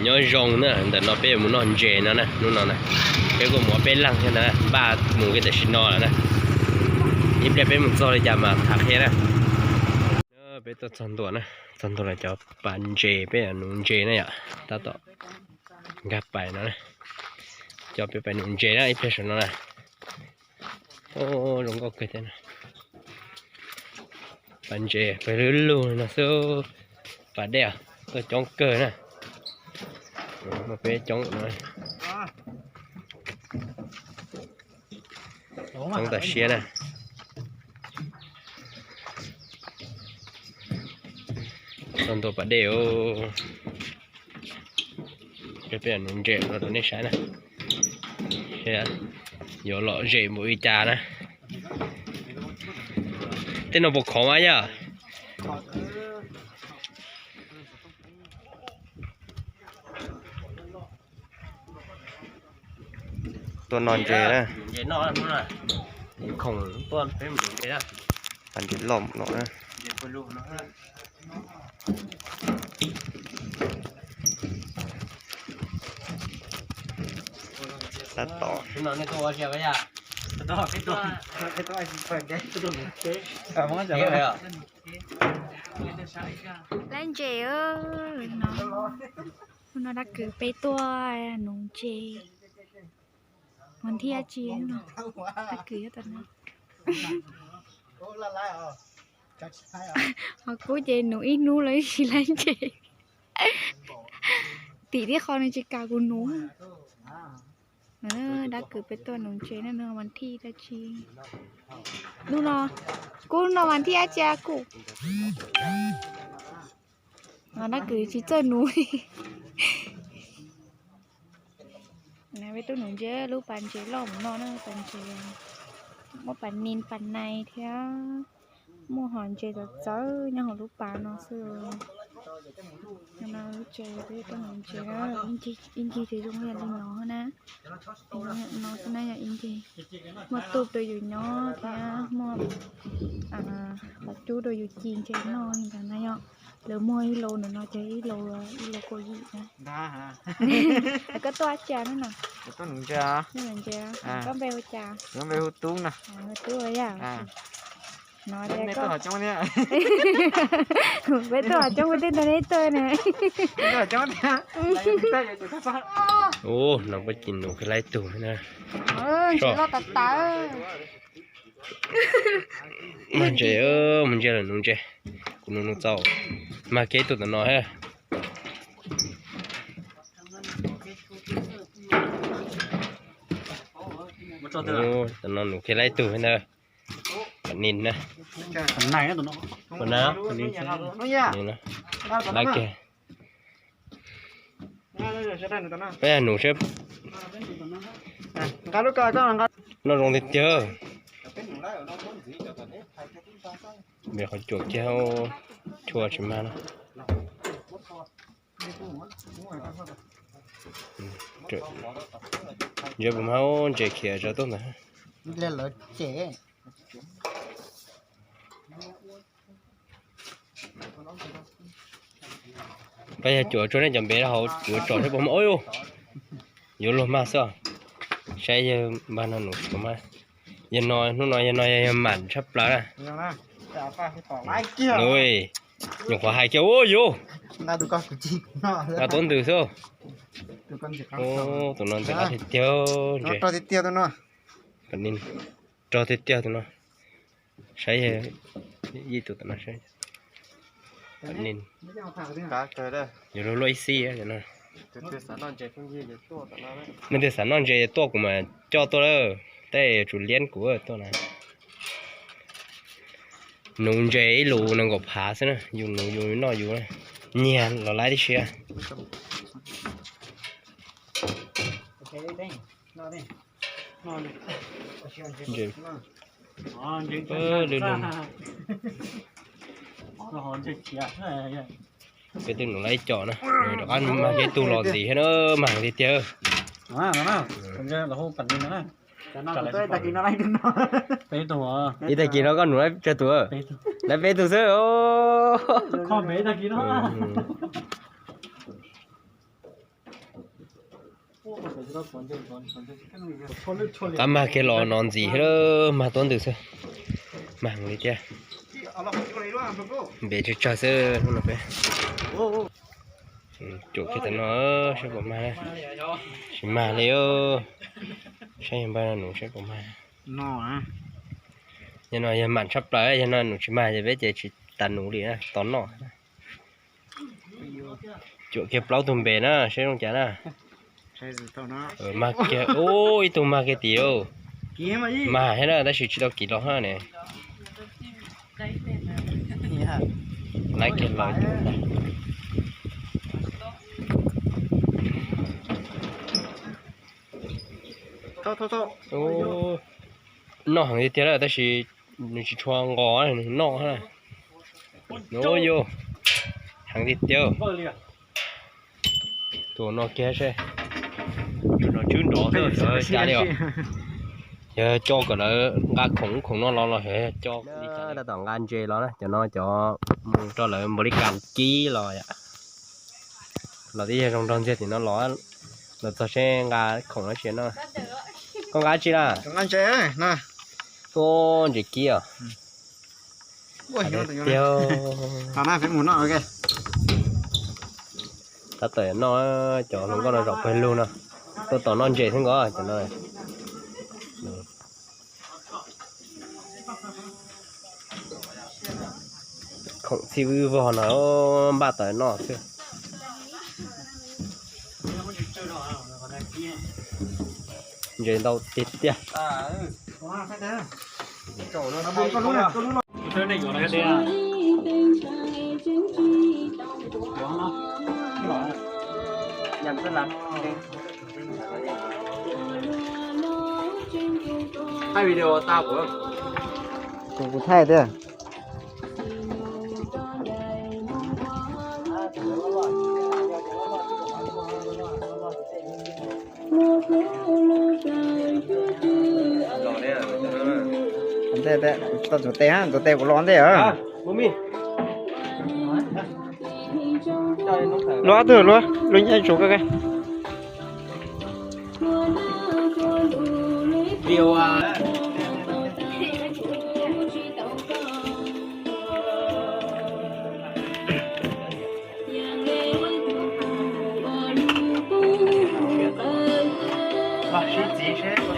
Nyob zoo na, ntawm no peb yuav mus noj ntses no na, hnub no na. Peb kuj mus ob peb leeg thiab na, npaj mus kiag tam sim no lawm na. Ib pliag peb mus txog li cas mas tham qhia na. Peb tuaj txog ntua na, txog ntua lawm cov pas ntses, peb yuav nuv ntses na yom. Tab tom nkag pais no na, coj peb pais nuv ntses na ib pliag saum no na. Zoo nkauj kawg thiab na. Pas ntses pawg lug lug no xwb, pas dej tuaj coob kawg na. Muaj peb coob no, coob tas siab na. Txog ntua pas dej, peb nuv ntses no rau nej saib na. Yuav lom zem npaum li cas na. Tej no puas khov mas yog? Tuaj noj ntses na. Khoom, pas ntses loj no na. Tab tom lab ntses no. Hnub no Dab Kws peb tuaj nuv ntses. Ua nthiab tsi no, Dab Kws nyob tom no. Ho kuv ces nuv ib hnub los ib sim lab ntses. Tim tib qho nws tsis kam kuv nuv. Dab Kws peb tuaj nuv ntses na, nws mas thij dab tsi. Hnub no, kuv no mas thij dab tsi kuv. Dab Kws tsis txawj nuv. Peb tuaj nuv ntses, lub pas ntses loj mus no na, pas ntses muaj pas nis pas nais thiab. Muaj hom ntses txawv txawv nyob hauv lub pas no xwb. No lub tsev peb tuaj nuv ntses, ib ncig ces zoo yam li no na. No xwb na yog ib ncig. Muaj tuj rau yus nyob thiab muaj qhov cub rau yus ci ntses noj li ntawd na yom. Lawv muag ib lus ntawm no ces ib lus, ib lus kaum yim na. Koj tuaj ua cas no? Koj npe hu cas? Hu Tub yam. No tias peb tuaj coob, peb twb nrog neb tuaj na. Ub, no peb cia nuv kiag laib tug na. Loj tas tas. Mag ntses, mus ntses lawm nuv ntses. Kuv nuv nuv txaus. Mag kiag ib tug tom no thiab. Tom no nuv kiag laib tug thiab ntag. Pas nis na. Pas nis na. Laib kiag. Peb nuv seb. Noj zoo tiag tiag. Vim qhov cuam kiag chua tsis mag na. Ntses puas mag, ntses khiav zog tuaj ntag. Pab yog cuam tsuag nej cov npe rau hauv cuav tsom seb puas mag. Yuav luag mag xwb. Saib yawg npag no nus puas mag. Yawg no hnub no yawg no yog yawg mam tshaj plaws na. Nyuam qhuav hais kiag ua yus nqa tuab ntws xwb. Tus no ntxim qab tiag tiag. Rog tiag tiag tus no. Rog tiag tiag tus no. Saib yawg ib tug tom no saib. Yuav luag luaj ib xib. Leej twg xav noj ntses tuaj kuv mam coj tuaj lawm. Tej yuav tsum liab kuv tuaj na. Nuv ntses ib lus nees nkaum phav xwb na, yus nuv yus noj yus, nyiag los laib tib si. Peb twb nuv laib ib co na, rov qab mag kiag ib tug los ntxiv thiab na, mag tiag tiag. Ib tag kis no koj nuv laib tsawg tus? Laib peb tug xwb. Qab mag kiag los no ntxim thiab, mag tuab ntws xwb. Mag heev li thiab. Npe tsawg tsawg xwb no peb. Cuam kiag tam no saib puas mag. Tsis mag li. Saib yawg npawg no nws saib puas mag. Yog no yog mam tshaj plaws, yog no nws tsis mag ces peb ces tsis tas nuv li na, tos noj. Cuam kiag plaub tug npe na saib zoo cas na. Mag kiag, ib tug mag kiag tim. Mag thiab na tab sis tsis tau kiv los hab ne. Laiv kiag los. Noj heev tiag tiag lawm tab sis nws tsis tshua nqos, nws noj. Nov yog heev tiag tiag. Tus no kiag seb, tus no tswb nrov xwb, xyov cas li os. Yog coj kom lawv nqa khoom khoom no los los xyov coj li cas. Tab tom nqa ntses los na, cov no cov mus rau lawv npaum li kas kib los yom. Los twb yog zoo nrog ntxiag tim no los, los txog seb nqa khoom dab tsi no. Koj nqa dab tsi na? Ub, ntses kib os. Tiag. Tab tom noj, cov hluas nkauj no zaum pawg lug no, tuaj tos noj ntses xwb nkaus cov no. Khoom txhij vwj vog no, npaj tawm noj xwb. Ntses ntau tiag tiag. Kuv, kuv thaij tiag. Ntxuav tes, ntxuav tes kuv los ntej. Luag twg luag, luag nyeaj tsuv koj. Sib txiv seb